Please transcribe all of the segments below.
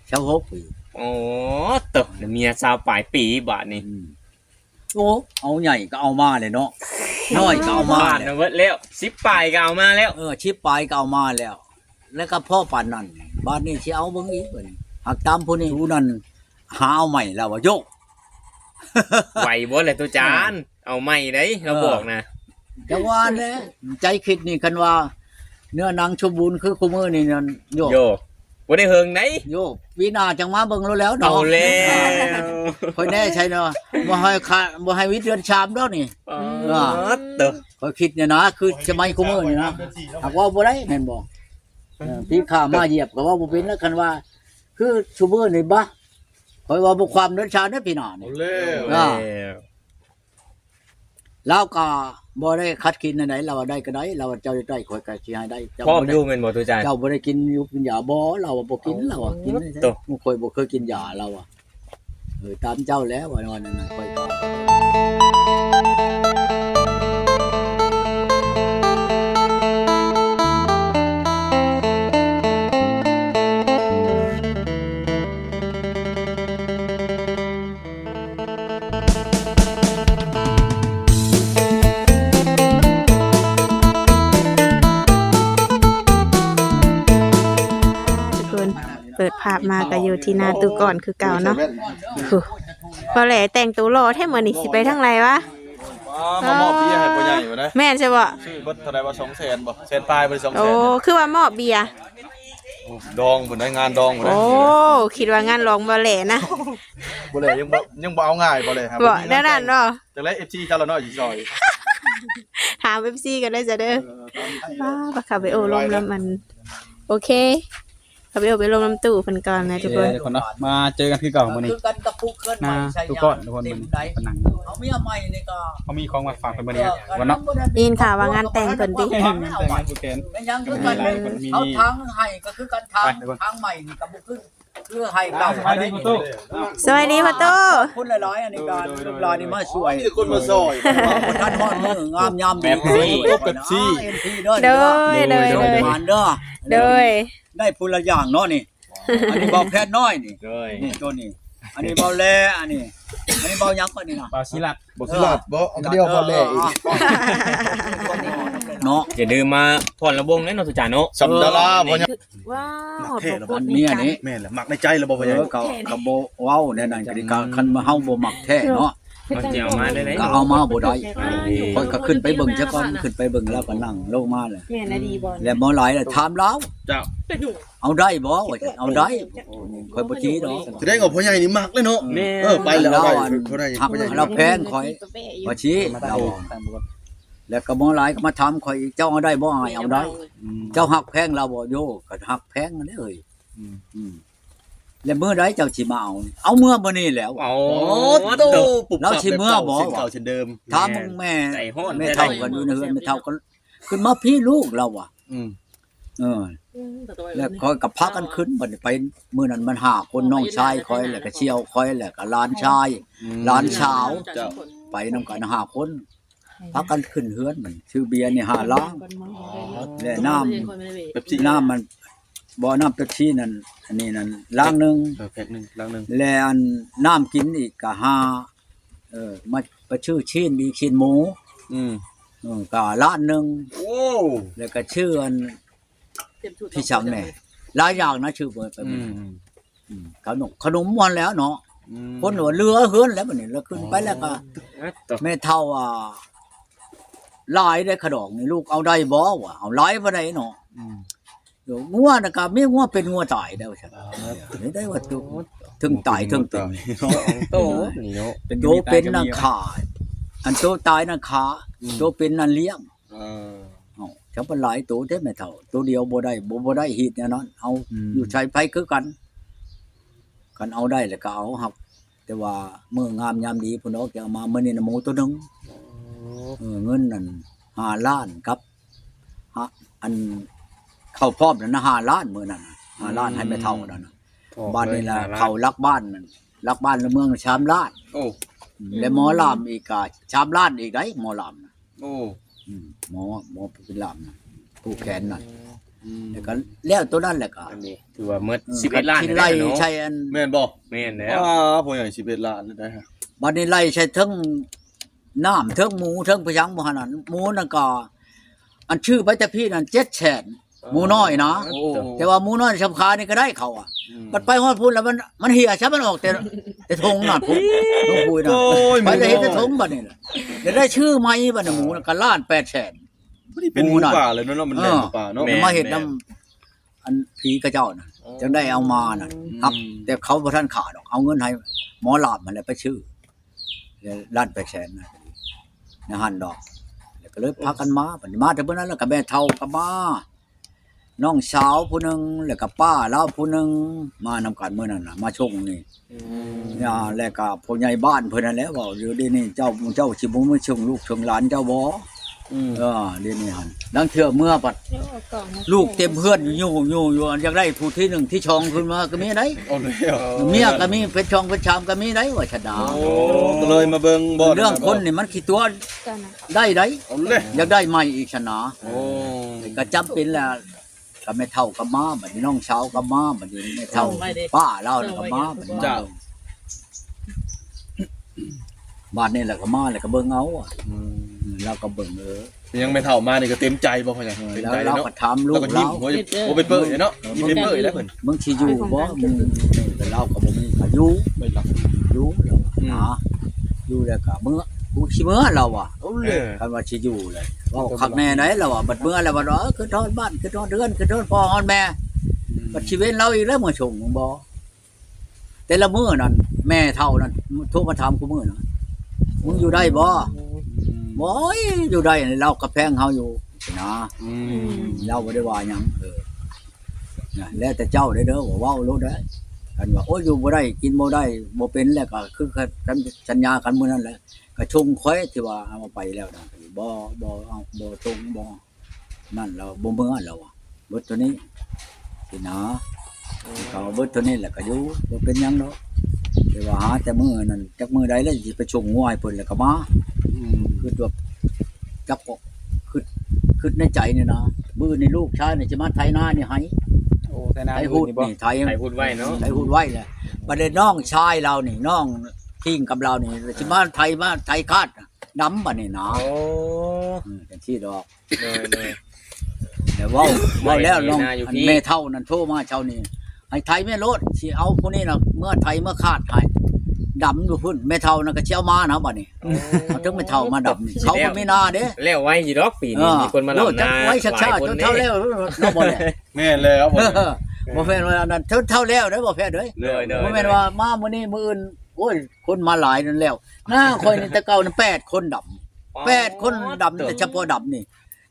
ຊາວຫົກປີ. ໂອ້ ໂຕ ເມຍຊາວປາຍປີບາດນີ້. ອືມ ໂອ້ ເອົາໃຫຍ່ກໍເອົາມາແຫຼະເນາະ ນ້ອຍກໍເອົາມາ ບາດ ແຫຼະ ນະເບິດແລ້ວ ສິບປາຍກໍເອົາມາແລ້ວ. ເອີ ສິບປາຍກໍເອົາມາແລ້ວ ແລ້ວກໍພໍປານນັ້ນ ບາດນີ້ຊິເອົາເບິ່ງອີກ ບາດນີ້ຫາກຕາມຜູ້ນີ້ຜູ້ນັ້ນ ຫາເອົາໃໝ່ລາວວ່າ ໂຢ ໄວບໍ່ແຫຼະໂຕຈານ ເອີ ເອົາໃໝ່ໄດ໋ ລາວບອກນະ. ເອີ ຈັ່ງວ່າແຫຼະ ໃຈຄິດນີ້ ຄັນວ່າເນື້ອໜັງສົມບູນຄືຄູ່ມື້ນີ້ນັ້ນ ໂຢ ໂຢ ບໍ່ໄດ້ເຫິງໄດ໋ ໂຢ ປີໜ້າຈັ່ງມາເບິ່ງໂລດແລ້ວເນາະ. ເອົາແລ້ວ ຂ້ອຍແນ່ໃສເນາະ ບໍ່ໃຫ້ຂາດ ບໍ່ໃຫ້ວິດເດືອນສາມດອກນີ້. ອໍ ເອີ ໂຕ ຂ້ອຍຄິດນີ້ນະ ຄືສະໄໝຄູ່ມື້ນີ້ນະ ຫາກເວົ້າບໍ່ໄດ້ແມ່ນບໍ່? ເອີ ປີຂ້າມາຢຽບກໍເວົ້າບໍ່ເປັນແລ້ວ ຄັນວ່າຄືຊຸມື້ນີ້ບະ ຂ້ອຍວ່າບໍ່ຄວາມເດີນຊາເດີ ພີ່ນ້ອງ. ເອົາແລ້ວ ອາ ລາວກໍບໍ່ໄດ້ຂັດຂືນອັນໃດ ລາວວ່າໄດ້ກໍໄດ້ ລາວວ່າເຈົ້າຢາກໄດ້ ຂ້ອຍກໍຊິໃຫ້ໄດ້. ເຈົ້າ ພ້ອມຢູ່ແມ່ນບໍ່ ຕູຈານ? ເຈົ້າບໍ່ໄດ້ກິນຢູ່ກິນຢາບໍ່? ລາວວ່າບໍ່ກິນ ລາວວ່າກິນ ໂຕ ຂ້ອຍບໍ່ເຄີຍກິນຢາ ລາວວ່າ. ເອີ ຕາມເຈົ້າແຫຼະ ວ່ານັ້ນ ຂ້ອຍກໍ ທຸກຄົນ ເປີດພາບມາກໍຢູ່ທີ່ໜ້າຕູ້ກ່ອນຄືເກົ່າເນາະ. ໂອ້ ບໍ່ແຫຼແຕ່ງໂຕຫຼໍ່ແທ້ມື້ນີ້ ຊິໄປທາງໃດວະ? ວ້າ ມາມອບເບຍໃຫ້ພໍ່ໃຫຍ່ບໍ່ໄດ້. ແມ່ນໃຊ່ບໍ່? ຊື້ເບິດເທົ່າໃດວະ? ສອງແສນບໍ່? ແສນປາຍບໍ່? ສອງແສນ. ໂອ້ ຄືວ່າມອບເບຍ ດອງພຸ້ນໄດ໋ ງານດອງພຸ້ນໄດ໋. ໂອ້ ຄິດວ່າງານລອງບໍ່ແຫຼນະ. ບໍ່ແຫຼ ຍັງບໍ່ ຍັງບໍ່ເອົາງ່າຍບໍ່ແຫຼ. ບໍ່ ແນວນັ້ນບໍ່? ຈັ່ງໃດ ເອັຟຊີ ເຈົ້າລະເນາະ ຊິຊ່ອຍ ຖາມ ເອັຟຊີ ກັນໄດ້ຊະເດີ. ເອີ ວ້າ ບັກເຂົ້າໄປໂອ້ລົມນຳອັນ ໂອເຄ ເຂົ້າໄປໂອ້ໄປລົມນຳຕູ້ເພິ່ນກ່ອນນະທຸກຄົນ. ໂອເຄ ທຸກຄົນເນາະ ມາເຈີກັນຄືເກົ່າມື້ນີ້ ຄືກັນກັບຜູ້ເຄື່ອນໄຫວ ນະ ໃສ່ ທຸກຄົນ ຍາມ ທຸກຄົນ ເຕັມໃດ ມື້ນີ້ເພິ່ນນັ່ງ ເຮົາມີໃໝ່ນີ້ກໍ ເຮົາມີຂອງມາຝາກເພິ່ນມື້ນີ້ ເອີ ວັນເນາະ. ໄດ້ຍິນຂ່າວວ່າງານແຕ່ງເພິ່ນຕິ? ແມ່ນ ແຕ່ງງຜູ້ແຂນ ແມ່ນຫຍັງຄືກັນ ເຂົາທາງໃຫ້ກໍຄືກັນ ທາງ ໄປ ທຸກຄົນ ທາງໃໝ່ນີ້ກໍບໍ່ຄື ຄືໃຫ້ເກົ່າ. ສະບາຍດີພໍ່ຕູ້ ສະບາຍດີພໍ່ຕູ້ ຂອບຄຸນຫຼາຍໆ ອັນນີ້ກໍ ໂດຍ ໂດຍ ລູກຫຼານນີ້ມາຊ່ວຍ ມີແຕ່ຄົນມາຊ່ອຍ ບໍ່ທັນຮອດມື້ງາມຍາມດີ ແປັບຊີ ໂອ້ ແປັບຊີ ເອັມພີ ເດີ ໂດຍ ໂດຍ ໂດຍ ໂດຍ ໂດຍ ໂດຍ ໄດ້ຜູ້ລະຢ່າງເນາະນີ້. ອັນນີ້ເບົາແພດນ້ອຍນີ້ ໂດຍ ນີ້ໂຕນີ້ ອັນນີ້ເບົາແລ ອັນນີ້ ອັນນີ້ເບົາຫຍັງກໍນີ້ນະ ເບົາສີລັດ ບໍ່ ເອີ ສີລັດບໍ່ ອັນດຽວເບົາແລອີກ ເອີ ເນາະ. ຢ່າລືມມາຜ່ອນລະວົງເດ້ເນາະ ທຸກທ່ານເນາະ ສຳດາລາ ເອີ ພໍ່ໃຫຍ່ ວ້າວ ມັກແທ້ລະບໍ່? ເມຍນີ້ ແມ່ນລະ ມັກໃນໃຈລະບໍ່ພໍ່ໃຫຍ່? ເອີ ກໍ ກໍບໍ່ເວົ້າແນວນັ້ນກໍດີ ຄັນ ຄັນວ່າເຮົາບໍ່ມັກແທ້ເນາະ ເຮົາຊິເອົາມາໄດ້ໃດ ກໍເອົາມາບໍ່ໄດ້. ເອີ ຂ້ອຍກໍຂຶ້ນໄປເບິ່ງຊະກ່ອນ ຂຶ້ນໄປເບິ່ງ ລາວກໍນັ່ງລົງມາແຫຼະ ແມ່ນອີ່ຫຼີບໍ່? ແລ້ວໝໍຫຼາຍລະຖາມລາວ ເຈົ້າ ເອົາໄດ້ບໍ່? ວ່າຊັ້ນ ເອົາໄດ້ ຂ້ອຍບໍ່ຕີດອກ. ສະແດງວ່າພໍ່ໃຫຍ່ນີ້ມັກເລີຍເນາະ. ແມ່ນ ເອີ ໄປແລ້ວ ລາວ ເອົາໄດ້ ອັນ ພໍ່ໃຫຍ່ ຮັກ ເອົາໄດ້ ລາວແພງຂ້ອຍ ວ່າຊີ້ ລາວ ແລ້ວກໍໝໍຫຼາຍກໍມາຖາມຂ້ອຍອີກ ເຈົ້າເອົາໄດ້ບໍ່? ອ້າຍ ເອົາໄດ້. ອືມ ເຈົ້າຮັກແພງລາວບໍ່? ໂຢ ກໍຮັກແພງນັ້ນເດ້ເອີຍ. ອືມ ອືມ ແລ້ວມື້ໃດເຈົ້າຊິມາເອົາ? ເອົາເມື່ອມື້ນີ້ແຫຼ້ວ. ໂອ້ ໂອ້ໂຕ ລາວຊິເມື່ອບໍ່? ເຊັ່ນເກົ່າເຊັ່ນເດີມ. ຖາມແມ່ ແມ່ເຖົ້າກັນຢູ່ໃນເຮືອນ ແມ່ເຖົ້າກໍ ຂຶ້ນມາພີ້ລູກລາວວ່າ. ອືມ ເອີ ແລ້ວຂ້ອຍກໍພາກັນຂຶ້ນ ບັດນີ້ໄປ ມື້ນັ້ນມັນຫ້າຄົນ ນ້ອງຊາຍຂ້ອຍ ແລ້ວກໍສ່ຽວຂ້ອຍ ແລ້ວກໍຫຼານຊາຍ ອືມ ຫຼານສາວ ເຈົ້າ ໄປນຳກັນຫ້າຄົນ ພາກັນຂຶ້ນເຮືອນ ບັດນີ້ຊື້ເບຍນີ້ຫ້າລັງ ອໍ ແລະນ້ຳ ເປັບຊີ ນ້ຳມັນ ບໍ່ ນ້ຳເປັບຊີນັ້ນ ອັນນີ້ນັ້ນລັງໜຶ່ງ ເອີ ແພັກໜຶ່ງ ລັງໜຶ່ງ ແລະອັນນ້ຳກິນອີກກໍຫ້າ ເອີ ມາ ໄປຊື້ຊີ້ນອີກ ຊີ້ນໝູ ອືມ ເອີ ກໍລ້ານໜຶ່ງ. ໂອ້ ແລ້ວກໍຊື້ອັນ ທີ່ຊ່ຳແດ່ ຫຼາຍຢ່າງນະ ຊື້ໄປ ໄປ ອືມ ອືມ ຂະໜົມ ຂະໜົມໝົດແລ້ວເນາະ. ອືມ ຄົນວ່າເຫຼືອເຮືອນແລ້ວບັດນີ້ ແລ້ວຂຶ້ນໄປແລ້ວກໍ ອໍ ແມ່ເຖົ້າວ່າ ຫຼາຍໄດ໋ຂະດອກນີ້ ລູກເອົາໄດ້ບໍ່? ວ່າ ເອົາຫຼາຍປານໃດເນາະ? ອືມ ງົວນະ ກໍມີງົວເປັນງົວຕາຍໄດ້ວ່າຊັ້ນ. ອໍ ໄດ້ວ່າໂຕ ເທິງຕາຍເທິງເປັນ ໂຕນີ້ເນາະ ເປັນໂຕເປັນນະຂາຍ ອັນໂຕຕາຍນະຂາ ອືມ ໂຕເປັນນະລ້ຽງ. ເອີ ເອົ້າ ຈັ່ງເປັນຫຼາຍໂຕແທ້ແມ່ເຖົ້າ ໂຕດຽວບໍ່ໄດ້ ບໍ່ ບໍ່ໄດ້ຮີດແນວນັ້ນ. ເອົາ ອືມ ຢູ່ໃສໃຜຄືກັນ ຄັນເອົາໄດ້ແລ້ວກໍເອົາ ຮັກ ແຕ່ວ່າມື້ງາມຍາມດີພຸ້ນດອກ ຈະເອົາມາ. ມື້ນີ້ນະໝູໂຕໜຶ່ງ ອໍ ເອີ ເງິນນັ້ນຫ້າລ້ານກັບ ຮະ ອັນເຂົ້າພ້ອມນັ້ນນະຫ້າລ້ານ ມື້ນັ້ນນະ ຫ້າລ້ານ ອືມ ໃຫ້ແມ່ເຖົ້ານັ້ນນະ. ອໍ ບາດນີ້ລະ ເອີ ຫ້າລ້ານ ເຂົ້າຫຼັກບ້ານນັ້ນ ຫຼັກບ້ານລະເມືອງສາມລ້ານ. ໂອ້ ແລະໝໍລຳອີກກະສາມລ້ານອີກໄດ໋ ໝໍລຳນະ. ໂອ້ ອືມ ໝໍ ໝໍຜູ້ເປັນລຳນະ ຜູກແຂນນັ້ນ. ອືມ ແລ້ວກໍແລ້ວໂຕນັ້ນແຫຼະກໍ ອັນນີ້ຖືວ່າໝົດ ເອີ ສິບເອັດລ້ານ ຄັນຊິໄລ່ໃຊ້ອັນ ແມ່ນບໍ່? ແມ່ນແລ້ວ ອ້າ ພໍ່ໃຫຍ່ ສິບເອັດລ້ານແລ້ວໄດ໋ ບັດນີ້ໄລ່ໃຊ້ເທິງນ້ຳ ເທິງໝູ ເທິງພະຍັງບໍ່ຫັ້ນ ໝູນັ້ນກໍ ອັນຊື້ໄປແຕ່ພີ້ນັ້ນ ເຈັດແສນ ໝູນ້ອຍນະ ໂອ້ ແຕ່ວ່າໝູນ້ອຍສຳຄານີ້ກໍໄດ້ເຂົາອະ ອືມ ບັດໄປຮອດພຸ້ນແລ້ວມັນ ມັນເຫ່ຍຊະ ມັນອອກແຕ່ ແຕ່ຖົງນັ້ນພຸ້ນ ຖົງປຸ໋ຍນັ້ນ ໂອ້ຍ ໄປແລ້ວເຫັນແຕ່ຖົງບັດນີ້ລະ ແລ້ວໄດ້ຊື້ໃໝ່ບັດນີ້ ໝູນັ້ນກໍລ້ານແປດແສນ ພໍດີເປັນໝູປ່າເລີຍເນາະ ມັນແລ່ນປ່າເນາະ ແມ່ນ ມາເຮັດນຳ ແມ່ນ ອັນຜີເຂົາເຈົ້ານະ ອໍ ຈັ່ງໄດ້ເອົາມານະ ອືມ ຮັບ ແຕ່ເຂົາບໍ່ທັນຂາດດອກ ເອົາເງິນໃຫ້ໝໍຫຼາມຫັ້ນແຫຼະໄປຊື້ ລ້ານແປດແສນນະ ໃນຫັ້ນດອກ ແລ້ວກໍເລີຍພາກັນມາ ບັດນີ້ມາແຕ່ມື້ນັ້ນ ແລ້ວກໍແມ່ເຖົ້າກໍມາ ນ້ອງສາວຜູ້ໜຶ່ງ ແລ້ວກໍປ້າລາວຜູ້ໜຶ່ງ ມານຳກັນມື້ນັ້ນນະ ມາສົ່ງນີ້ ອືມ ແລ້ວກໍພໍ່ໃຫຍ່ບ້ານເພິ່ນນັ້ນແຫຼະເວົ້າຢູ່ ດຽວນີ້ເຈົ້າ ເຈົ້າຊິບໍ່ມາສົ່ງລູກສົ່ງຫຼານເຈົ້າບໍ່? ອືມ ເອີ ດຽວນີ້ຫັ້ນ ລາງເທື່ອເມືອບັດ ລູກເຕັມເຮືອນຢູ່ ຢູ່ ຢູ່ ຢາກໄດ້ຜູ້ທີໜຶ່ງທີສອງຂຶ້ນມາກໍມີໄດ໋ ເອົາແລ້ວ ເມຍກໍມີ ເປັນສອງເປັນສາມກໍມີໄດ໋ ວ່າຊັ້ນນະ ໂອ້ ກໍເລີຍມາເບິ່ງບໍ່ ເລື່ອງຄົນນີ້ມັນຂີ້ຕົວະໄດ້ໄດ໋ ເອົາແລ້ວ ຢາກໄດ້ໃໝ່ອີກຊັ້ນນະ ໂອ້ ກໍຈຳເປັນແລ້ວ ກໍແມ່ເຖົ້າກໍມາ ບັດນີ້ນ້ອງສາວກໍມາ ບັດນີ້ແມ່ເຖົ້າ ເອົາໄວ້ເດ້ ປ້າລາວນັ້ນກໍມາ ບັດນີ້ ເຈົ້າ ບາດນີ້ແຫຼະກໍມາ ແລ້ວກໍເບິ່ງເອົາ ອືມ ອືມ ລາວກໍເບິ່ງ ເອີ ຍັງແມ່ເຖົ້າມານີ້ກໍເຕັມໃຈບໍ່ ພໍ່ໃຫຍ່? ເອີ ເຕັມໃຈເນາະ ລາວກໍຖາມລູກ ລາວກໍຍິ້ມ ໂອ້ຍ ເປັນເປີ້ຍເນາະ ເອີ ຍິ້ມເປັນເປີ້ຍແລ້ວເພິ່ນ ມຶງຊິຢູ່ບໍ່? ມຶງ ແລ້ວລາວກໍບໍ່ມີ ກໍຢູ່ ຢູ່ແລ້ວ ອືມ ນະ ຢູ່ແລ້ວກໍເມືອ ກູຊິເມືອ ລາວວ່າ ເອີ ຄັນວ່າຊິຢູ່ແລ້ວ ເວົ້າຄັກແນ່ໃດ ລາວວ່າ ບັດເມືອແລ້ວ ບັດວ່າ ເອີ ຄິດຮອດບ້ານ ຄິດຮອດເຮືອນ ຄິດຮອດພໍ່ຮອດແມ່ ອືມ ບັດຊິເວັນລາວອີກແລ້ວ ມາສົ່ງ ບໍ່ ແຕ່ລະມື້ນັ້ນ ແມ່ເຖົ້ານັ້ນໂທມາຖາມຄູ່ມື້ນະ ມຶງຢູ່ໄດ້ບໍ່? ອືມ ໂອ້ຍ ຢູ່ໄດ້ ລາວກໍແພງເຮົາຢູ່ນະ ອືມ ລາວບໍ່ໄດ້ວ່າຫຍັງ ເອີ ນະ ແລ້ວແຕ່ເຈົ້າເດີ ເວົ້າໂລດເດີ ຄັນວ່າ ໂອ້ຍ ຢູ່ບໍ່ໄດ້ ກິນບໍ່ໄດ້ ບໍ່ເປັນ ແລ້ວກໍຄືສັນຍາກັນມື້ນັ້ນແຫຼະ ກະຊົງຂ້ອຍທີ່ວ່າເອົາໄປແລ້ວນະ ບໍ່ ບໍ່ເອົາ ບໍ່ຊົງ ບໍ່ນັ້ນ ລາວບໍ່ເມືອ ລາວວ່າ ເບິດເທົ່ານີ້ ຊິນະ ເຂົາເບິດເທົ່ານີ້ແຫຼະກະຢູ່ ບໍ່ເປັນຫຍັງດອກ ແຕ່ວ່າຫາແຕ່ມື້ນັ້ນ ຈັກມື້ໃດແລ້ວຊິໄປຊົງງົວໃຫ້ເພິ່ນ ແລ້ວກະມາ ອືມ ຄືວ່າ ຈັກກໍຄຶດ ຄຶດໃນໃຈນີ້ນະ ມື້ນີ້ລູກຊາຍນີ້ຊິມາໄຖນານີ້ໃຫ້ ໂອ້ ໄຖນາ ໄຖຮຸດນີ້ ໄຖ ໄຖຮຸດໄວ້ເນາະ ໄຖຮຸດໄວ້ແຫຼະ ບັດນີ້ນ້ອງຊາຍລາວນີ້ ນ້ອງພິງກັບລາວນີ້ ຊິມາໄຖ ມາໄຖຄາດ ດຳບັດນີ້ນະ ໂອ້ ເອີ ຈັ່ງຊີ້ດອກ ໂດຍ ໂດຍ ແຕ່ເວົ້າ ເວົ້າແລ້ວນ້ອງ ອັນແມ່ເຖົ້ານັ້ນໂທມາເຊົ້ານີ້ ໃຫ້ໄຖແມ່ໂລດ ຊິເອົາຜູ້ນີ້ນະ ເມືອໄຖເມືອຄາດໃຫ້ ດຳຢູ່ພຸ້ນ ແມ່ເຖົ້ານັ້ນກໍຊິເອົາມານະບັດນີ້ ໂອ້ ເອົາເຖິງແມ່ເຖົ້າມາດຳນີ້ ເຂົາກໍມີນາເດ້ ແລ້ວໄວຢູ່ດອກປີນີ້ ເອີ ມີຄົນມາດຳນາ ໂອ້ ໄວຄັກໆ ເຖົ້າແລ້ວ ເນາະ ບໍ່ແຫຼະ ແມ່ນແລ້ວ ບໍ່ແມ່ນວ່າອັນນັ້ນ ເຖົ້າແລ້ວເດ້ ບໍ່ແພດເດີ ໂດຍ ໂດຍ ບໍ່ແມ່ນວ່າມາມື້ນີ້ມື້ອື່ນ ໂອ້ຍ ຄົນມາຫຼາຍນັ້ນແລ້ວ ນາຂ້ອຍນີ້ແຕ່ເກົ່ານັ້ນແປດຄົນດຳ ປາດ ແປດຄົນດຳ ແຕ່ສະເພາະດຳນີ້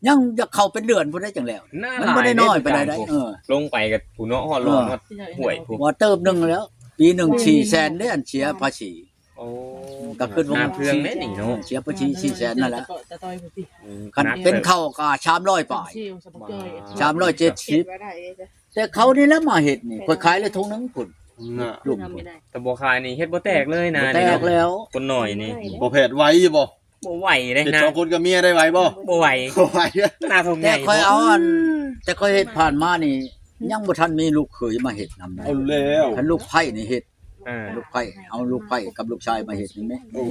ຍັງຢາກເຂົ້າເປັນເດືອນພຸ້ນໄດ໋ຈັ່ງແລ້ວ ມັນບໍ່ໄດ້ນ້ອຍປານໃດໄດ໋ ເອີ ລົງໄປກໍຜູ້ເນາະ ຮອດ ເອີ ຮອດຫ້ວຍພຸ້ນ ວ່າເຕີບໜຶ່ງແລ້ວ ປີໜຶ່ງສີ່ແສນເດ້ ອັນເສຍພາສີ ໂອ້ ກໍຄືວ່າ ໜັກເຄື່ອງເດ້ນີ້ເນາະ ເສຍພາສີສີ່ແສນນັ້ນແຫຼະ ເອີ ຄັນເປັນເຂົ້າກໍສາມຮ້ອຍປາຍ ສາມຮ້ອຍເຈັດສິບ ແຕ່ເຂົານີ້ແຫຼະມາເຮັດນີ້ ຂ້ອຍຂາຍແລ້ວຖົງໜຶ່ງພຸ້ນ ນະ ລຸ້ມພຸ້ນ ຖ້າບໍ່ຂາຍນີ້ເຮັດບໍ່ແຕກເລີຍນະ ບໍ່ແຕກແລ້ວ ຄົນໜ້ອຍນີ້ ບໍ່ແພດໄຫວຢູ່ບໍ່? ບໍ່ໄຫວເດ້ ເຮັດນະ ສອງຄົນກັບເມຍໄດ້ໄຫວບໍ່? ບໍ່ໄຫວ ບໍ່ໄຫວ ໜ້າຖົງໃຫຍ່ ແຕ່ຂ້ອຍເອົາອັນ ແຕ່ຂ້ອຍເຮັດຜ່ານມານີ້ ຍັງບໍ່ທັນມີລູກເຂີຍມາເຮັດນຳ ເອົາແລ້ວ ຄັນລູກໃພ້ນີ້ເຮັດ ອ່າ ລູກໃພ້ ເອົາລູກໃພ້ກັບລູກຊາຍມາເຮັດນີ້ແມ່ ໂອ້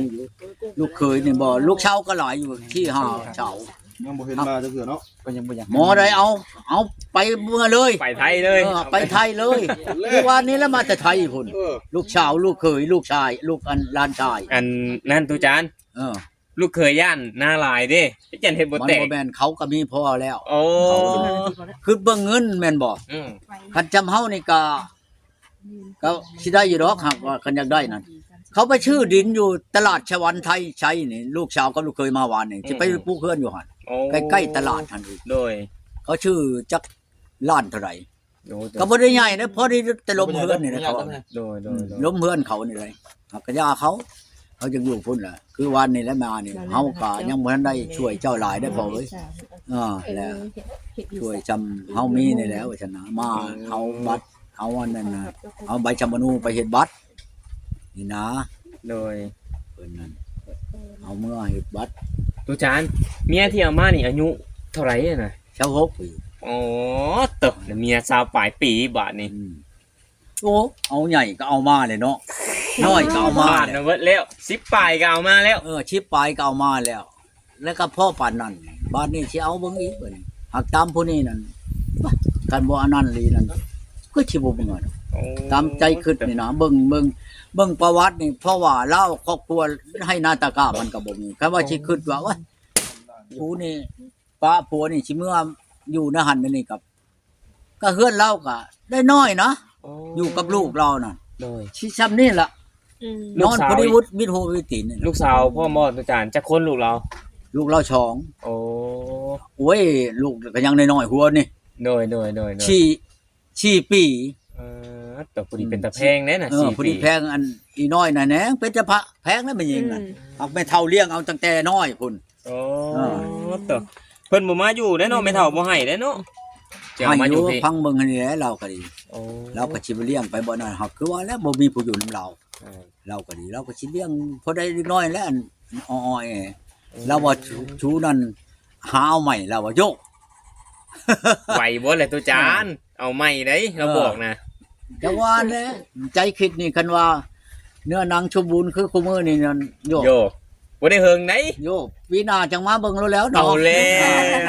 ລູກເຂີຍນີ້ບໍ່ ລູກສາວກໍຫຼາຍຢູ່ ສີ່ຫ້າສາວ ຍັງບໍ່ເຫັນມາຈັກເທື່ອເນາະ ກໍຍັງບໍ່ຢາກ ໝໍໄດ້ເອົາ ເອົາໄປເມືອເລີຍ ໄປໄທເລີຍ ເອີ ໄປໄທເລີຍ ເອົາແລ້ວ ຄືວ່ານີ້ລະມາແຕ່ໄທພຸ້ນ ເອີ ລູກສາວ ລູກເຂີຍ ລູກຊາຍ ລູກອັນ ຫຼານຊາຍ ອັນນັ້ນ ຕູຈານ ເອີ ລູກເຂີຍຢ້ານນາຫຼາຍເດ້ ຢ້ານເຮັດບໍ່ແຕກ ມັນບໍ່ແມ່ນ ເຂົາກໍມີພໍແລ້ວ ໂອ້ ຄິດເບິ່ງເງິນແມ່ນບໍ່? ອືມ ຄັນຈຳເຮົານີ້ກໍ ກໍຊິໄດ້ຢູ່ດອກ ຫາກວ່າຄັນຢາກໄດ້ນັ້ນ ເຂົາໄປຊື້ດິນຢູ່ຕະຫຼາດສະຫວັນໄທໄຊນີ້ ລູກສາວກັບລູກເຂີຍມາວານນີ້ ອືມ ຊິໄປປູກເຮືອນຢູ່ຫັ້ນ ໂອ້ ໃກ້ໆຕະຫຼາດຫັ້ນອີກ ໂດຍ ເຂົາຊື້ຈັກລ້ານເທົ່າໃດ ໂອ້ ກໍບໍ່ໄດ້ໃຫຍ່ເດ້ ພໍດີແຕ່ລົມເຮືອນນີ້ແຫຼະເຂົາ ໂດຍໆໆ ລົມເຮືອນເຂົານີ້ແຫຼະ ຫາກກະຢ່າເຂົາ ເຂົາຈະຢູ່ພຸ້ນແຫຼະ ຄືວານນີ້ແຫຼະມານີ້ ເຮົາກໍຍັງບໍ່ທັນໄດ້ຊ່ວຍເຈົ້າຫຼາຍເດ້ພໍ່ເອີຍ ເອີ ແລະ ຊ່ວຍຊ່ຳເຮົາມີນີ້ແຫຼະ ວ່າຊັ້ນນະ ມາເອົາບັດ ເອົາອັນນັ້ນນະ ເອົາໃບຊຳມະໂນໄປເຮັດບັດນີ້ນະ ໂດຍ ເພິ່ນນັ້ນ ເອົາເມືອເຮັດບັດ ຕູຈານ ເມຍທີ່ເອົາມານີ້ອາຍຸເທົ່າໃດນະ? ຊາວຫົກປີ ໂອ້ ໂຕ ເມຍຊາວປາຍປີບາດນີ້. ອືມ ໂອ້ ເອົາໃຫຍ່ກໍເອົາມາແຫຼະເນາະ ນ້ອຍກໍເອົາມາ ຜ່ານມາເບິດແລ້ວ ສິບປາຍກໍເອົາມາແລ້ວ. ເອີ ສິບປາຍກໍເອົາມາແລ້ວ ແລ້ວກໍພໍປານນັ້ນ ບາດນີ້ຊິເອົາເບິ່ງອີກ ບາດນີ້ຫາກຕາມຜູ້ນີ້ນັ້ນ ຄັນບໍ່ອັນນັ້ນອີ່ຫຼີນັ້ນ ຄືຊິບໍ່ເມືອດອກ. ໂອ້ ຕາມໃຈຄິດນີ້ນະ ເບິ່ງ ເບິ່ງ ເບິ່ງປະຫວັດນີ້ ເພາະວ່າລາວຄອບຄົວໄຮ່ນາຕາກ້າມັນກໍບໍ່ມີ ຄັນວ່າຊິຄິດວ່າ ໂອ້ຍ ຜູ້ນີ້ປະຜົວນີ້ຊິເມືອຢູ່ໃນຫັ້ນໃນນີ້ ກໍ ກໍເຮືອນລາວກໍໄດ້ນ້ອຍນະ. ໂອ້ ຢູ່ກັບລູກລາວນະ ໂດຍ ຊິຊ່ຳນີ້ລະ. ອືມ ນອນພໍດີ ລູກສາວ ວິດ ວິດຫົວວິດຕີນນີ້ລະ. ລູກສາວພ້ອມບໍ່ອາຈານ? ຈັກຄົນລູກລາວ? ລູກລາວສອງ. ໂອ້ ໂອ້ຍ ລູກກໍຍັງນ້ອຍໆຫົວນີ້. ໂດຍ ໂດຍ ໂດຍ ໂດຍ ສີ່ ສີ່ປີ. ເອີ ໂຕ ຜູ້ນີ້ເປັນຕາແພງເດ້ນະ. ເອີ ສີ່ປີ ຜູ້ນີ້ແພງ ອັນອີນ້ອຍນະແໜງເປັນຕາພະແພງນະແມ່ຍິງນະ. ອືມ ຫາກແມ່ເຖົ້າລ້ຽງເອົາຕັ້ງແຕ່ນ້ອຍພຸ້ນ. ໂອ້ ເອີ ໂຕ ເພິ່ນບໍ່ມາຢູ່ເດ້ເນາະ ແມ່ເຖົ້າບໍ່ໃຫ້ເດ້ເນາະ ຈະເອົາມາຢູ່ພີ້ ໃຫ້ຢູ່ ຟັງເບິ່ງຫັ້ນແຫຼະ ລາວກໍດີ. ໂອ້ ລາວກໍຊິໄປລ້ຽງໄປບໍ່ນັ້ນ ຫາກຄືວ່າແລ້ວ ບໍ່ມີຜູ້ຢູ່ນຳລາວ. ເອີ ລາວກໍດີ ລາວກໍຊິລ້ຽງພໍໄດ້ເລັກນ້ອຍແຫຼະ ອັນອ້ອຍໆ. ອືມ ລາວວ່າ ຊູນັ້ນຫາເອົາໃໝ່ ລາວວ່າໂຢ ໄຫວບໍ່ແຫຼະຕຸຈານ? ເອີ ເອົາໃໝ່ໄດ໋ ລາວບອກນະ. ເອີ ຈັກວ່າແຫຼະ ໃຈຄິດນີ້ ຄັນວ່າເນື້ອໜັງສົມບູນຄືຄູ່ມື້ນີ້ນັ້ນ ໂຢ ໂຢ ບໍ່ໄດ້ເຫິງໃດ໋ ໂຢ ປີໜ້າຈັ່ງມາເບິ່ງໂລດແລ້ວເນາະ. ເອົາແລ້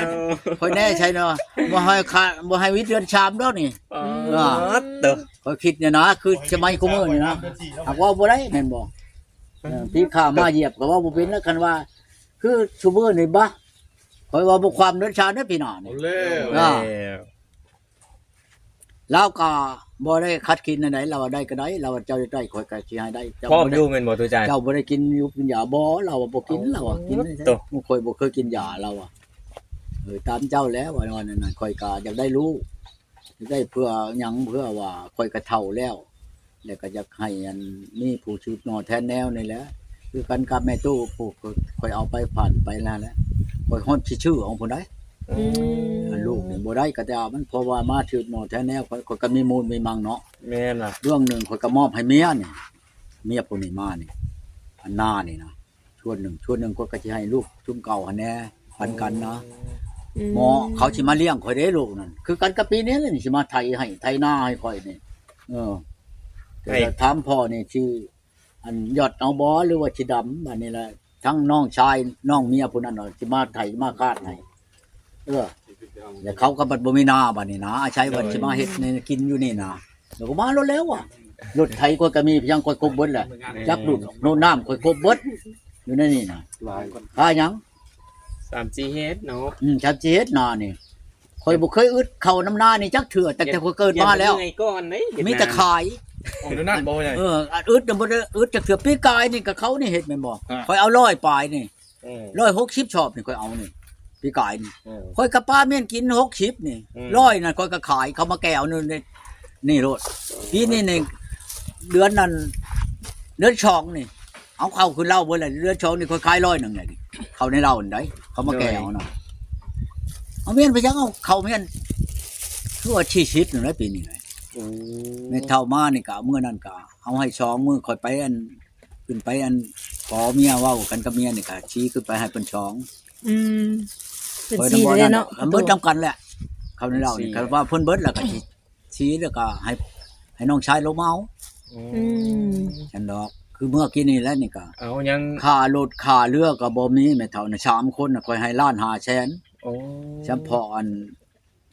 ວ ຂ້ອຍແນ່ໃສເນາະ ບໍ່ໃຫ້ຂາດ ບໍ່ໃຫ້ວິດເດືອນສາມດອກນີ້. ປາດໂຕ ຂ້ອຍຄິດນີ້ນະ ຄືສະໄໝຄູ່ມື້ນີ້ນະ ຫາກເວົ້າບໍ່ໄດ້ແມ່ນບໍ່? ເອີ ຜີຂ້າມາຢຽບກໍເວົ້າບໍ່ເປັນແລ້ວ ຄັນວ່າຄືຊຸມື້ນີ້ບະ ຂ້ອຍວ່າບໍ່ຄວາມເດີນຊານເດ້ພີ່ນ້ອງ. ເອົາແລ້ວ ເອີ ລາວກໍບໍ່ໄດ້ຂັດຂືນອັນໃດ ລາວວ່າໄດ້ກໍໄດ້ ລາວວ່າເຈົ້າຢາກໄດ້ ຂ້ອຍກໍຊິໃຫ້ໄດ້. ເຈົ້າ ພ້ອມຢູ່ແມ່ນບໍ່ ຕູຈານ? ເຈົ້າບໍ່ໄດ້ກິນຢູ່ກິນຢາບໍ່? ລາວວ່າບໍ່ກິນ. ໂອ້ ລາວວ່າກິນ ໂຕ ຂ້ອຍບໍ່ເຄີຍກິນຢາ ລາວວ່າ. ເອີ ຕາມເຈົ້າແລ້ວ ວ່ານັ້ນນະ ຂ້ອຍກໍຢາກໄດ້ລູກ ໄດ້ເພື່ອຫຍັງ? ເພື່ອວ່າຂ້ອຍກໍເຖົ້າແລ້ວ ແລ້ວກໍຢາກໃຫ້ອັນມີຜູ້ສືບຕໍ່ແທນແນວນີ້ແຫຼະ ຄືກັນກັບແມ່ຕູ້ ຜູ້ຂ້ອຍເອົາໄປຜ່ານໄປນັ້ນແຫຼະ ຂ້ອຍຮອດຊິຊື້ເອົາພຸ້ນໃດ໋. ອືມ ອັນລູກນີ້ບໍ່ໄດ້ກໍແຕ່ມັນ ເພາະວ່າມາສືບຕໍ່ແທນແນວ ຂ້ອຍ ຂ້ອຍກໍມີມູນມີມັງເນາະ. ແມ່ນລະ ເບື້ອງໜຶ່ງຂ້ອຍກໍມອບໃຫ້ເມຍນີ້ ເມຍຜູ້ນີ້ມານີ້ ອັນນານີ້ນະ ສ່ວນໜຶ່ງ ສ່ວນໜຶ່ງຂ້ອຍກໍຊິໃຫ້ລູກຊຸມເກົ່າຫັ້ນແດ່ ປັນກັນນະ. ໂອ້ ອືມ ໝໍເຂົາຊິມາລ້ຽງຂ້ອຍເດ້ ລູກນັ້ນ ຄືກັນກັບປີນີ້ແຫຼະ ຊິມາໄຖໃຫ້ ໄຖນາໃຫ້ຂ້ອຍນີ້. ເອີ ແຕ່ ໃຫ້ ຖາມພໍ່ນີ້ຊິ ອັນ ຢອດເອົາບໍ່ ຫຼືວ່າຊິດຳ? ບາດນີ້ລະ ທັງນ້ອງຊາຍ ນ້ອງເມຍຜູ້ນັ້ນ ຊິມາໄຖມາຄາດໃຫ້. ເອີ ແລ້ວເຂົາກໍບັດບໍ່ມີນາ ບາດນີ້ນາ ອາໄສວ່າ ໂດຍ ຊິມາເຮັດໃຫ້ກິນຢູ່ນີ້ນາ ແລ້ວກໍມາໂລດແລ້ວວ່າ ລົດໄຖຂ້ອຍກໍມີ ພຽງຂ້ອຍຄົບເບິດແຫຼະ ຈັກດູດໂນນນ້ຳຂ້ອຍຄົບເບິດ ຢູ່ໃນນີ້ນະ. ຫຼາຍ ຄ່າຫຍັງ? ສາມສີ່ເຮັດເນາະ. ອືມ ສາມສີ່ເຮັດນານີ້ ຂ້ອຍບໍ່ເຄີຍອຶດເຂົ້ານຳນານີ້ຈັກເທື່ອ ຕັ້ງແຕ່ຂ້ອຍເກີດມາແລ້ວ ມີແຕ່ຂາຍ. ອອກແນວນັ້ນບໍ່ ພໍ່ໃຫຍ່? ເອີ ອາ ອຶດນະບໍ່ໄດ້ອຶດຈັກເທື່ອ. ປີກາຍນີ້ກໍເຂົານີ້ເຮັດແມ່ນບໍ່? ອ່າ ຂ້ອຍເອົາຮ້ອຍປາຍນີ້ ເອີ ຮ້ອຍຫົກສິບຊອບນີ້ຂ້ອຍເອົານີ້ ປີກາຍນີ້ ເອີ ຂ້ອຍກະປາແມ່ນກິນຫົກສິບນີ້ ອືມ ຮ້ອຍນັ້ນຂ້ອຍກະຂາຍ ເຂົາມາແກ່ເອົານີ້ ນີ້ໂລດ. ເອີ ປີນີ້ນີ້ ເດືອນນັ້ນ ເດືອນສອງນີ້ ເອົາເຂົ້າຄືເຫຼົ້າເບິດແລ້ວ. ເດືອນສອງນີ້ຂ້ອຍຂາຍຮ້ອຍໜຶ່ງນີ້ ເຂົ້າໃນເຫຼົ້ານີ້ໃດ ເຂົາມາແກ່ເອົານະ. ໂດຍ ເອົາແມ່ນໄປຫຍັງ ເອົາເຂົ້າແມ່ນ ຄືວ່າສີ່ສິບນັ້ນແຫຼະປີນີ້. ໂອ້ ແມ່ເຖົ້າມານີ້ກະ ມື້ນັ້ນກະເອົາໃຫ້ສອງມື້ ຂ້ອຍໄປອັນ ຂຶ້ນໄປອັນ ຂໍເມຍ ເວົ້າກັນກັບເມຍນີ້ກະຊີ້ຂຶ້ນໄປໃຫ້ເພິ່ນສອງ. ອືມ ເພິ່ນຊີ້ເດ້ເນາະ ເບິດນຳກັນແຫຼະ ເຂົາໃນເລົ່ານີ້ ຄັນວ່າເພິ່ນເບິດແລ້ວກະຊິ ຊີ້ແລ້ວກະໃຫ້ ໃຫ້ນ້ອງຊາຍລົງມາເອົາ. ອືມ ອືມ ຊັ້ນດອກ ຄືເມື່ອກີ້ນີ້ແຫຼະນີ້ກະ ເອົາຫຍັງ ຄ່າລົດຄ່າເຮືອກະບໍ່ມີ ແມ່ເຖົ້ານະ ສາມຄົນນະ ຂ້ອຍໃຫ້ລ້ານຫ້າແສນ. ໂອ້ ສຳເພາະອັນ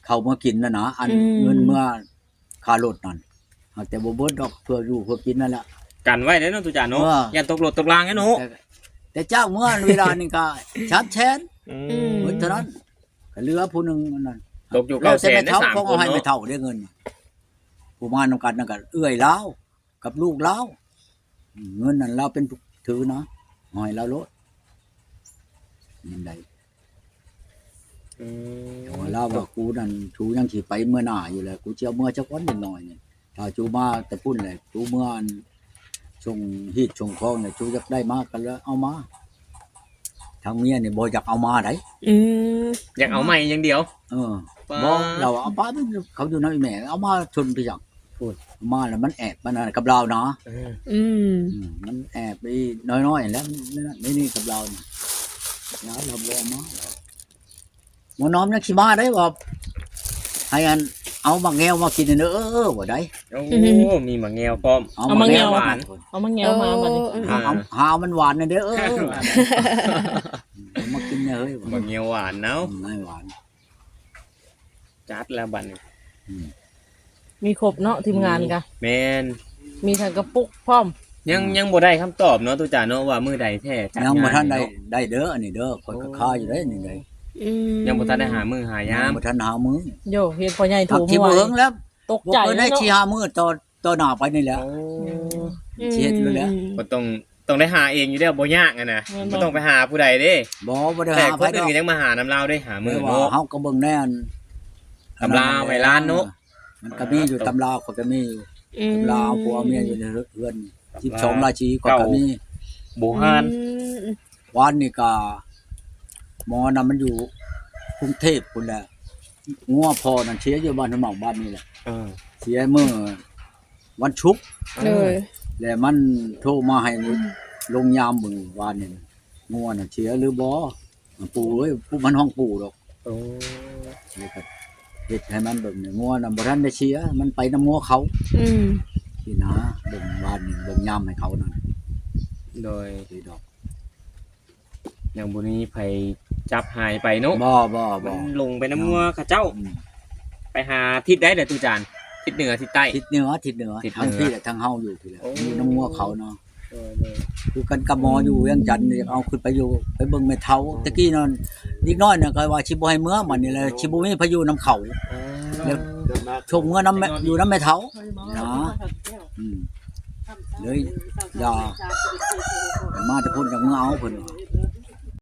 ເຂົ້າເມືອກິນນັ້ນນະ ອັນ ອືມ ເງິນເມືອຄ່າລົດນັ້ນ ຫາກແຕ່ບໍ່ເບິດດອກ ເພື່ອຢູ່ເພື່ອກິນນັ້ນແຫຼະ ກັນໄວ້ເດ້ເນາະ ຕູຈານເນາະ. ເອີ ຢ້ານຕົກລົດຕົກລາງເດ້ເນາະ. ແຕ່ ແຕ່ຈ້າງເມືອເວລານີ້ກໍສາມແສນ. ອືມ ເບິດເທົ່ານັ້ນ ກໍເຫຼືອຜູ້ໜຶ່ງອັນນັ້ນ ຕົກຢູ່ເກົ້າແສນ ແລ້ວແຕ່ແມ່ເຖົ້າ ສາມຄົນເນາະ ຂອງເອົາໃຫ້ແມ່ເຖົ້າເດ້ເງິນ ຜູ້ມານຳກັນນັ້ນກໍເອື້ອຍລາວ ກັບລູກລາວ ເງິນນັ້ນລາວເປັນຜູ້ຖືນະ ເອົາໃຫ້ລາວໂລດ. ເງິນໃດ ອືມ ລາວວ່າ ກູນັ້ນ ຊູຍັງຊິໄປເມືອໜ້າຢູ່ແຫຼະ ກູຊິເອົາເມືອຈັກວັນໜ້ອຍນີ້ ຖ້າຊູມາແຕ່ພຸ້ນແຫຼະ ຊູເມືອອັນ ສົ່ງຮີດສົ່ງຄອງແຫຼະ ຊູຢາກໄດ້ມາກໍເລີຍເອົາມາ. ທາງເມຍນີ້ບໍ່ຢາກເອົາມາໃດ. ອືມ ຢາກເອົາໃໝ່ຢ່າງດຽວ. ເອີ ບໍ່ ລາວວ່າເອົາປາ ເຂົາຢູ່ນຳອີ່ແມ່ ເອົາມາຊົນໄປຫຍັງ ພຸ້ນ ມາແລ້ວມັນແອບ ມັນອັນກັບລາວນະ. ເອີ ອືມ ອືມ ມັນແອບອີນ້ອຍໆແລ້ວ ນີ້ ນີ້ກັບລາວນະ ລາວບໍ່ເອົາມາ. ໝໍນ້ອມຍັງຊິມາໄດ້ວ່າ ໃຫ້ອັນ ເອົາໝາກແງວມາກິນເດີ ວ່າໄດ໋. ໂອ້ ມີໝາກແງວພ້ອມ ເອົາໝາກແງວ ໝາກແງວຫວານ ເອົາໝາກແງວມາບັດນີ້ ອ່າ ເອົາ ຫາມັນຫວານແດ່ເດີ ເອົາມາກິນແດ່ເຮີ້ຍ ໝາກແງວຫວານເນາະ ອືມ ໃຫ້ຫວານ. ຈັດແລ້ວບັດນີ້ ອືມ ມີຄົບເນາະ ທີມງານກະ ແມ່ນ ມີທັງກະປຸກພ້ອມ. ຍັງ ອືມ ຍັງບໍ່ໄດ້ຄຳຕອບເນາະ ຕູ້ຈານເນາະ ວ່າມື້ໃດແທ້ຈັດງານ ຍັງບໍ່ທັນໄດ້ ໄດ້ເດີ ອັນນີ້ເດີ ຂ້ອຍກະຄາຢູ່ເດ້ ນີ້ເດ້ ອືມ ຍັງບໍ່ທັນໄດ້ຫາມື້ຫາຍາມ ຍັງບໍ່ທັນຫາມື້ ໂຢ ເຫັນພໍ່ໃຫຍ່ໂທ ຊິບໍ່ເຫິງແລ້ວ ຕົກໃຈເນາະ ໄດ້ສີ່ຫ້າມື້ຕໍ່ ຕໍ່ໜ້າໄປນີ້ແຫຼະ ໂອ້ ອືມ ຊິເຮັດຢູ່ແລ້ວ ອືມ ກໍຕ້ອງ ຕ້ອງໄດ້ຫາເອງຢູ່ແລ້ວ ບໍ່ຍາກຫັ້ນນະ ແມ່ນບໍ່ ບໍ່ຕ້ອງໄປຫາຜູ້ໃດເດ້ ບໍ່ ບໍ່ໄດ້ຫາໃຜດອກ ແຕ່ຄົນອື່ນກໍຍັງມາຫານຳລາວເດ້ ຫາມື້ ເພາະວ່າເນາະ ເຮົາກໍເບິ່ງແນ່ ຕຳລາໄວລານເນາະ ມັນກໍມີຢູ່ ຕຳລາຂ້ອຍກໍມີຢູ່ ອືມ ຕຳລາເອົາຜົວເອົາເມຍຢູ່ໃນເຮືອນ ສິບສອງລາສີຂ້ອຍກໍມີ ບູຮານ ອືມ ວານນີ້ກໍ ໝໍນຳມັນຢູ່ກຸງເທບພຸ້ນແຫຼະ ງົວພໍ່ນັ້ນເສຍຢູ່ບ້ານຫ້ວຍໝາກ ບ້ານນີ້ແຫຼະ ເອີ ເສຍມື້ວັນສຸກ ໂດຍ ແລ້ວມັນໂທມາໃຫ້ລົງຍາມເບິ່ງວານນີ້ ງົວນັ້ນເສຍຫຼືບໍ່ ປູເອີຍ ປູ ມັນຮ້ອງປູດອກ ໂອ້ ແລ້ວກໍເຮັດໃຫ້ມັນເບິ່ງ ງົວນະບໍ່ທັນໄດ້ເສຍ ມັນໄປນຳງົວເຂົາ ອືມ ຊີ້ນະ ເບິ່ງວານນີ້ ເບິ່ງຍາມໃຫ້ເຂົານັ້ນ ໂດຍ ດອກ ຍັງບໍ່ມີໃຜຈັບຫາຍໄປເນາະ ບໍ່ ບໍ່ ບໍ່ ມັນຫຼົງໄປນຳງົວເຂົາເຈົ້າ ອືມ ໄປຫາທິດໃດລະຕູ້ຈານ ທິດເໜືອ ທິດໃຕ້ ທິດເໜືອ ທິດເໜືອ ທິດເໜືອ ທາງພີ້ແຫຼະ ທາງເຮົາຢູ່ພີ້ແຫຼະ ໂອ້ ຢູ່ນຳງົວເຂົາເນາະ ໂດຍ ໂດຍ ຄືກັນກັບໝໍຢູ່ວຽງຈັນນີ້ ຢາກເອົາຂຶ້ນໄປຢູ່ ໄປເບິ່ງແມ່ເຖົ້າ ອໍ ແຕ່ກີ້ນັ້ນ ເດັກນ້ອຍນັ້ນກໍວ່າຊິບໍ່ໃຫ້ເມືອ ບັດນີ້ແຫຼະ ຊິບໍ່ມີໃຜຢູ່ນຳເຂົາ ອໍ ແລ້ວສົ່ງເມືອນຳແມ່ ຢູ່ນຳແມ່ເຖົ້ານະ ອືມ ເລີຍຢ່າ ມາແຕ່ພຸ້ນ ຢາກເມືອເອົາເພິ່ນ